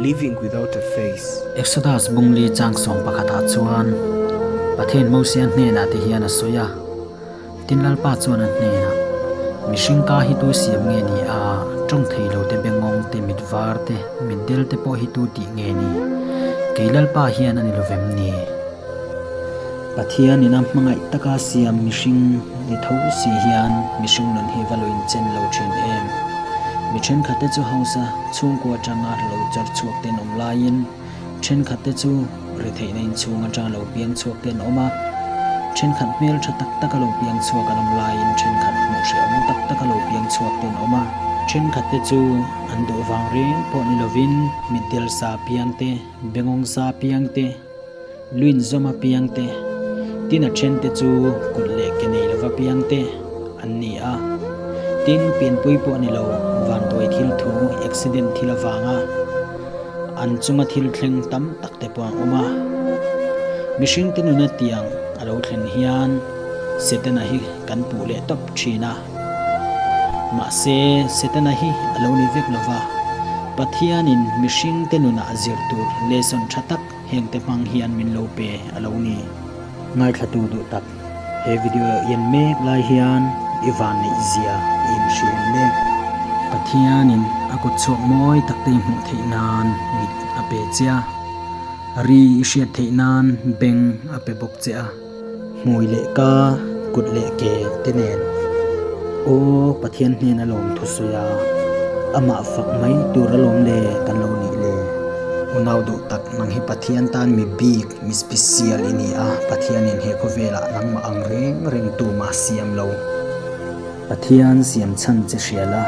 Living without a face. Exodus bungli chang sawm pakhatah chuan Pathian Mosia hnenah te hian a sawi a, Tin Lalpa chuan a hnenah, Mihring ka hi tu siam nge ni a, tawng thei lo te bengawng te mit var te mitdel te pawh hi tu tih nge ni? Kei Lalpa hian a ni lovem ni? Pathian ina hmangaih taka siam mihring ni tho si hian mihring nun hi va lo inchen lo thin em? Mi thenkhatte chu hausa chhungkua atanga lo char chhuak te an awm laiin thenkhatte chu retheihna inchhung atanga lo piang chhuak te an awm a. Thenkhat hmel tha tak taka lo piang chhuak an awm laiin thenkhat hmuh hrehawm tak taka lo piang chhuak te an awm a. Thenkhatte chu an duh vang reng pawh ni lovin mitdel sa piang te, bengawng sa piang te, Luinzawm apiang te, tin a then te chu kut leh ke nei lova piang te an ni a. Tin, pianpui pawh ni lo, vanduai thil thu, accident thil avanga an chunga thil thleng tam tak te pawh an awm a. Mihring te nuna tiang a lo thlen hian Setana hi kan puh leh tawp thin a. Mahse, Setana hi a lo ni vek lova, Pathianin mihring te nunah zir tur lesson tha tak Hengte hmang hian min lo pe a lo ni. Ngaithlatu duh tak, he video en mek lai hian i van neih zia i inhria em le? Pathianin a kut chhuak mawi tak te i hmuh theih nan mit a pe che a, ri i hriat theih nan beng a pe bawk che a. Hmui leh ka, kut leh ke te nen. Aw Pathian hnen a lawm thusawi a, amah fak mai tur alawm le kan lo nih le. Unau duh tak nang hi Pathian tan mi bik, mi special i ni a, Pathianin he khawvelah nangmah ang reng reng tumah siam lo. Pathian siam chhan che hria la,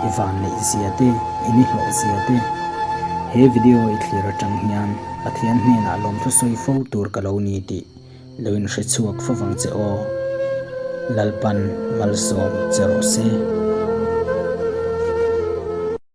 i van neih zia te, i ni hlawh zia te. He video i thlir atang hian Pathian hnenah lawmthu sawi fo tur ka lo ni tih lo inhre chhuak fo vang che aw. Lalpan malsawm che rawh se.